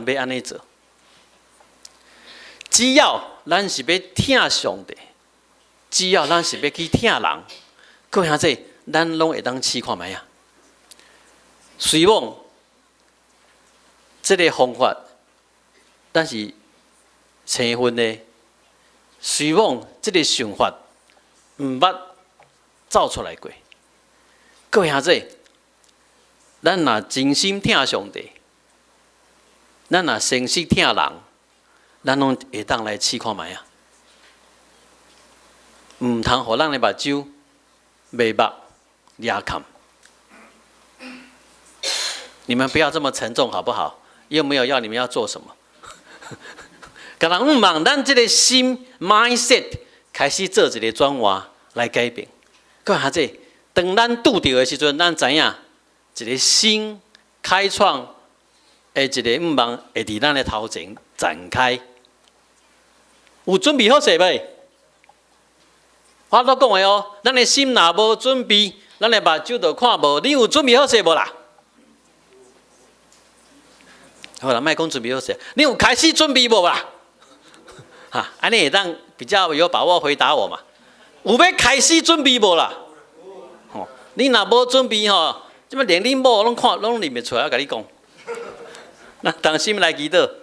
願欲按呢做。只要咱是欲疼上帝，只要咱是欲去疼人，各位兄弟，咱攏會當試看覓啊。雖罔這个方法，咱是生分的；雖罔這个想法，毋捌走出來過。各位兄弟，咱若真心疼上帝，咱若誠實疼人，咱攏會當來試看覓啊！毋通予咱的目睭迷目掠看。你們不要這麼沉重，好不好？又沒有要你們要做什麼。共人毋望，咱這个心 mindset 開始做一個轉換來改變。各位兄弟，當咱拄著的時陣，咱知影一个新開創的一個向望會佇咱的頭前展開。有準備好勢未？我都講的哦，咱的心若無準備，咱的目睭就看無。你有準備好勢無啦？好啦，莫講準備好勢，你有開始準備無啦？哈，按呢會當比較有把握回答我嘛？有欲開始準備無啦？吼，你若無準備吼，這擺連恁某攏看攏認袂出來，我共你講。咱同心來祈禱。